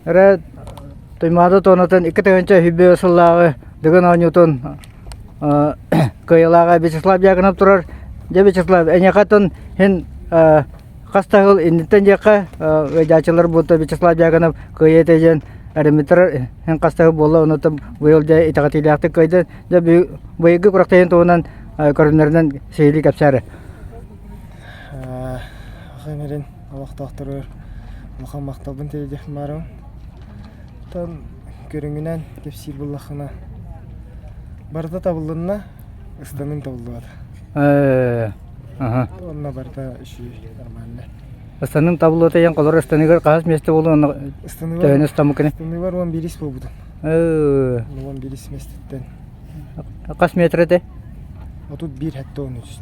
Эрэ Туймаада туонатын 2021 сыллааҕы Дыгын оонньуутун кыайыылааҕа Вячеслав Дьяконов турар. Дьэ, Вячеслав, эйиэхэ атын иһин хас да сыл инниттэн диэххэ ыалдьааччылар буолта Вячеслав Дьяконов кыайыа этэ диэн эрэммиттэр иһин хас да сыл буолла, онуттан быйыл дьэ итэҕэтиилээхтик кыайда. Дьэ, быйылгы күрэхтэһиин туһунан көрүҥнэринэн сиһилии кэпсээ Аҕам эрин олохтоохторугар улахан махталбын тиэрдиэхпин баарым. Оттон көрүҥүнэн кэпсиир буоллаххына, барыта табыллынна, ыстаныым табыллыбата. Уонна барыта үчүгэй, нормально. Ыстаныым табыллыбата диэн холоро ыстаныыгар хаһыс миэстэ буолуон онно төһөнү ыстаммыккыный? Ыстаныыбар 11 буолбутум. 11 миэстэттэн. Хас метр этэ? 31 сэттэ уон үс.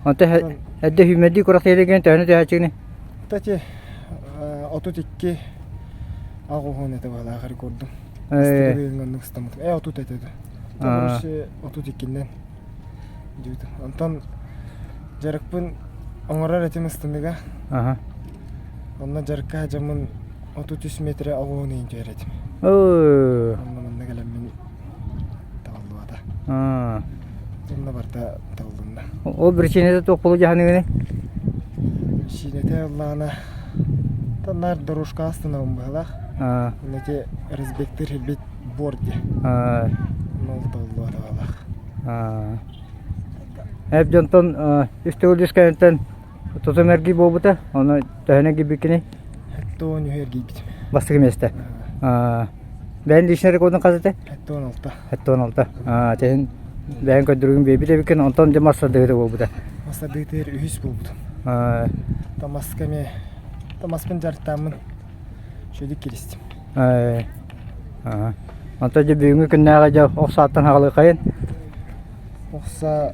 Онто эрдэ сүүмэрдии курахтыйа төһөнү түһээччигиний? Кстати, 32 аҕыс этэ баалаах рекордум. Оннук ыстаммытым. Э 30 этэ. Короче, 32-нэн дьүтүм. Онтон дьарыкпын оҥорор этим ыстаныга. Онно дьарыкка дьаммын 33 метрэ оҕуһун иһин түһэр этим. Онно манна кэлэммин табыллыбата. Онно барыта табыллынна. Ол причинэтэ туох буолу дьаһаныгыный? Причинэтэ ыллаҕына наар дорожка астынабын быһалаах. Онно ити разбектыр ирбит буор дии. Ол табыллыбата баалаах. Эп дьонтон үс төгүл үс тутум эргий буолбута. Ону төһөнөн киирбиккиний? 73 эргийбитим. Бастакы миэстэ. Бэйэн личный рекордун хас этэ? 76. 76. Тэһин бэйэн көрдөрүүгүн биэрбит эбиккин, онтон дьэ мас сардыыта буолбута. Мас сардыытыгар үһүс буолбутум. Тамаска эмиэ тамаспын дьарыктааммын үчүгэйдик киристим. Онтон дьэ бүгүҥҥү күннээҕи дьэ ох сааттан хаҕалыаххайын. Ох саа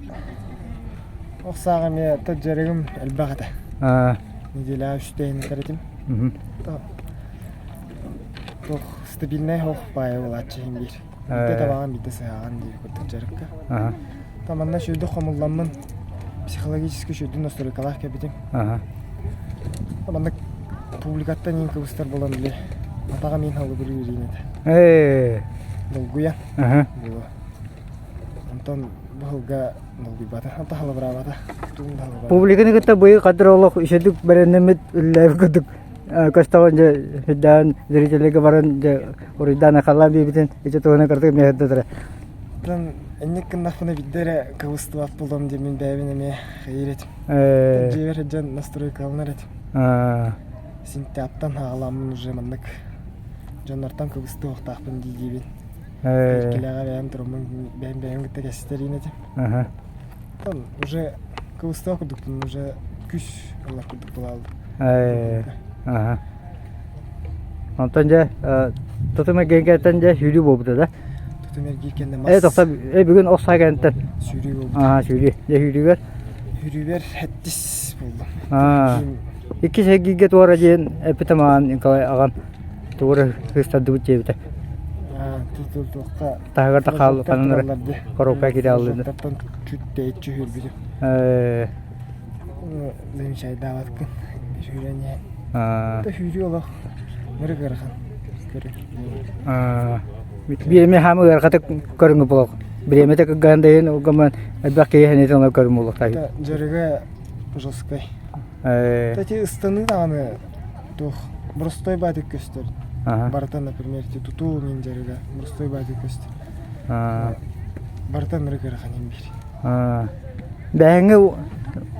ох сааҕа эмиэ тот дьарыгым элбэх этэ. Неделяҕа үстэ иһин этим. Туох стабильнай ох баайа буолааччы иһин биир. Биирдэ табаҕын, биирдэ сыһааҕын диир курдук дьарыкка. Та манна үчүгэйдик хомулламмын психологически үчүгэйдик настройкалаах кэлбитим. Маннык публикаттан иин кыбыстар буолан били атаҕым иин халыбырыыр иин этэ. Долгуйан. Онтон бу сылга долгуйбата, онтон халыбыраабата. Тугун да халыбыраабата. Публиканы кытта быйыл хадыр олох үчүгдүк бэлэмнэммит үлэлээбит курдук көстөҕүн дьэ сүрдээн зрителлэргэ баран дьэ уруйдаан халлаан биэрбитин ити туһунан кырдык миэхэ Оттон инник гыннахпына биирдэ эрэ кыбыстыбат буолуом диэн мин бэйэбин эмиэ хайыыр этим. Дьиэбэр сылдьан настройкаланар этим. Сентябтан саҕаламмын уже маннык дьоннортон кыбыстыахтаахпын дии диибин. Килэҕэ бэйэм туруммун бэйэм бэйэм кытта кэстэриин этим. Оттон уже кыбыстыах курдукпун уже күс ылар курдук буолаллар. Онтон дьэ тутум эргииргэтэн дьэ сүүрүү буолбута да? Тутум эргиир кэннэ мас Э тохтоо э бүгүн ох саа кэнниттэн сүүрүү буолбута. Аа сүүрүү. Дьэ сүүрүүгэр Сүүрүүбэр сэттис буоллум. Аа иккис эргииргэ туора диэн эппитим аҕам Николай аҕам туора сыыстардыбыт диэбитэ. Аа туохха Таһыгар да хаал ханан эрэ коробка киирэ аллыны. Чуть тэйиччи сүүрбүтүм. Э Замечайдаабаткын сүүрэн иһэн. Сүүрүү олох мырык ыарахан көрүҥ. Биир эмэ хаамы ыарахатык көрүҥү буолуох. Бириэмэтэ кыргаан да иһин угаман элбэх киһи хэнитин олор көрүҥ буолуохтаах. Дьарыга жесткай. Эти ыстаныы даҕаны туох простой баатык көстөр. Барыта, например, тутуу мин дьарыга простой баатык көстөр. Барыта мырык ыарахан иһин биир. Бэһиҥҥи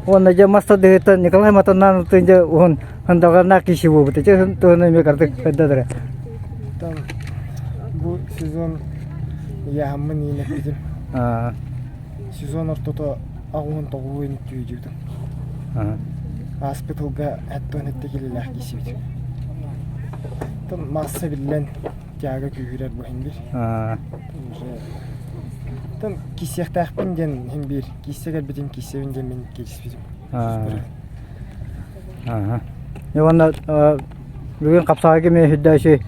уонна дьэ мас тардыһыттан Николай Матаннаан дьэ уһун хандаҕарнаах киһи буолбута. Дьэ туһунан эмиэ кырдык көрдөрө. Там бу сезон ыйааһыммын иинэппитим. Сезон ортото аҕуһун тоҕуһун түүйдүүтүм. Ааспыт сылга эттон этте килилээх киисибит. Масса биллэн тяга күүһүрэр бу иһин биир. Уже киссиэхтээхпин диэн иһин биир. Кииссе кэлбитим кииссэбин диэн мин киириспитим. Уонна бүгүн хапсаҕайга эмиэ сүрдээши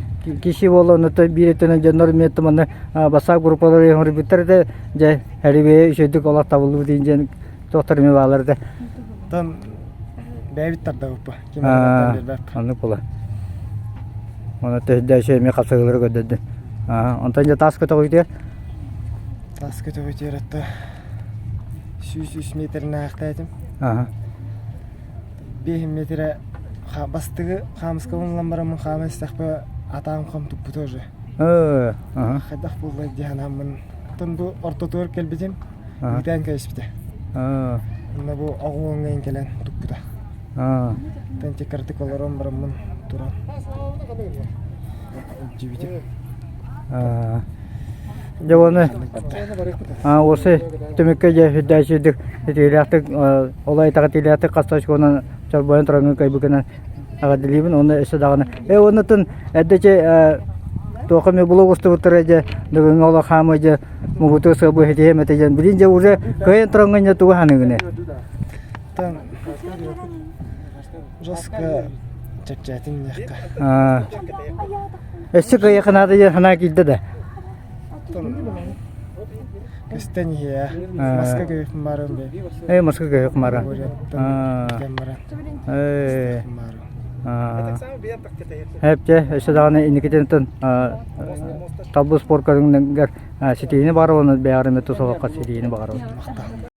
киси буолла онно биир өттүнэн дьоннор эмиэ манна бассаап группалары оҥорбуттар этэ дьэ хэрибиэ үчүгэйдик олох табыллыбыт диэн туохтар эмиэ бааллар этэ Оттон бэйэбит тардабыппа. Ким эрэ биэрбэт. Оннук буолар. Оны төһдөшө эми хапсыгылары көрдөрдүн. Онтон дьэ таас көтөҕүтүгэр Таас көтөҕүтүгэр атта 103 метрин аахтаатым. 5 метрэ бастыгы хаамыскабын ылан бараммын хааман истэхпэ атаам хам туппута уже. Хайдах буолла дии санааммын. Оттон бу ортотугар кэлбитим Ыытан кэбиспитэ. Онно бу оҕуоҥҥа кэлэн туппута. Тантикартык олорон бараммын туран илдьибитим. Дьэ уонна осы түмүккэ дьэ үрдээччидик итиилээхтик ол айтаҕа хас точканан чорбойон тураҥҥын кыайбыккынан Эҕэрдэлиибин уонна өссө даҕаны э уоннатын эрдэ чэ туохха эмэ булук устубуттара дьэ бүгүҥҥү олох хаамыы дьэ муҥутуу сыабы ситиһиэм этэ диэн билин дьэ уже кыайан тураҥҥын дьэ тугу саныыгыный? Тан жестко чэпчээтим диэххэ. Өссө кыайыахха наада диэн санаа киирдэ да? Көстөн иһиэ. Маска көйүк марын бе. Э, маска көйүк мара. Э. Эпче, өссө даҕаны инникитин талбы спорт көрүҥнэригэр ситиһиини баҕарабын, бэйэҕэр эмиэ тус олоххо ситиһиини баҕарабын.